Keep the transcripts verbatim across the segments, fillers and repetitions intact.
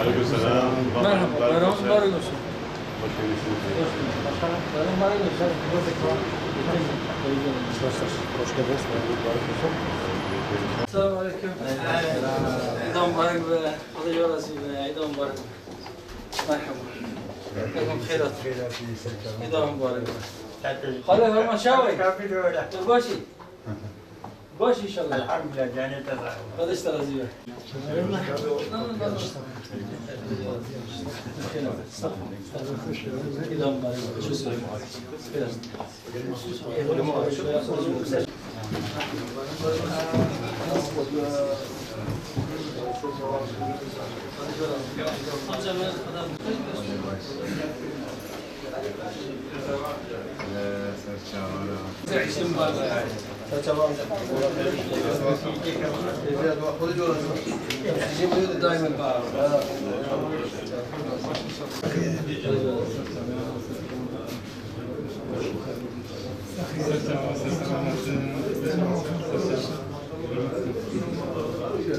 Aleykümselam. Merhaba, bayram mübarek olsun. Hoş geldiniz. Hoş bulduk. Başkanım, bayram mübarek olsun. Hoş geldiniz. Selamun aleyküm. Eid mübarek be. Xwedê we razî be. Eid mübarek. Merhaba. Eid xeyrat. Eid mübarek be. Xalê Herman çawa yî? Tu baş î? Baş înşallah. Elhamdülillah, canê te sağ ol. Xwedê ji te razî be.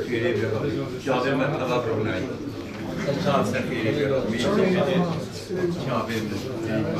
Xêrê be, çavê me teva ronayî. Çav ser xêrê be, çavê me.